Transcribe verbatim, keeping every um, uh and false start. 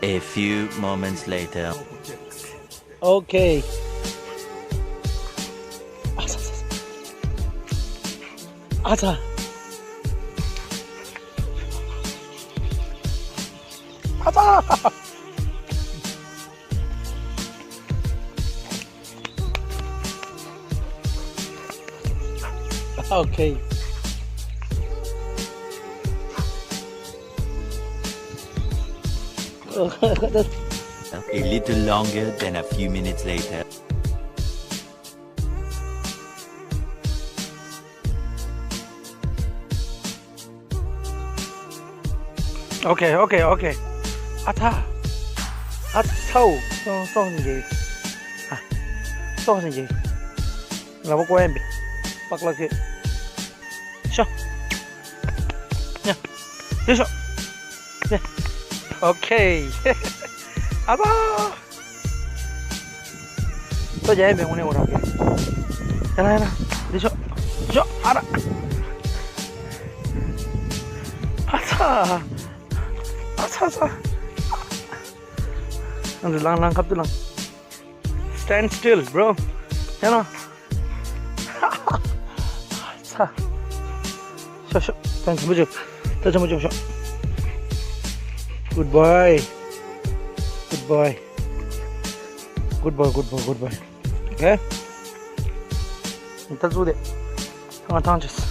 A few moments later. Okay. ཨ་ཚ་ཚ་ཚ། ཨ་ཚ། ཨ་ཚ། Okay. A little longer than a few minutes later. Okay, okay, okay. ཨ་ཚ། ཨ་ཚའོ། སོང་སོང་ཟིན་གྱི། ཨ། སོང་ཟིན་གྱི། ལ་བ་ཀོ་ཡན་པི། པག་ལ་ཁེ། ཤོ། ཉ། དེ་ཤོ། ཉ། Okay. ཨ་ཚ། ཏོ་རྒྱ་ཡན་པི་ངོ་ནས་འོ་ར་ཁེ། ཡ་ན་ཡ་ན། དེ་ཤོ། ཤོ། ཨ་ར། ཨ་ཚ། ཨ་ཚ་ཚ། ཨ་ཚ་ལང་ལང་ཁབ་ཏུ་ལང་། Stand still, bro. ཡ་ན། ཚ། ཤོ་ཤོ། ད་ཆེན་པོ་བྱོས། ད་ཆེན་པོ་བྱོས་ཤོ། Good boy. Good boy. Good boy, good boy, good boy. Okay. ད་ཚུགས་ཏེ། ང་ཐང་ཆེས།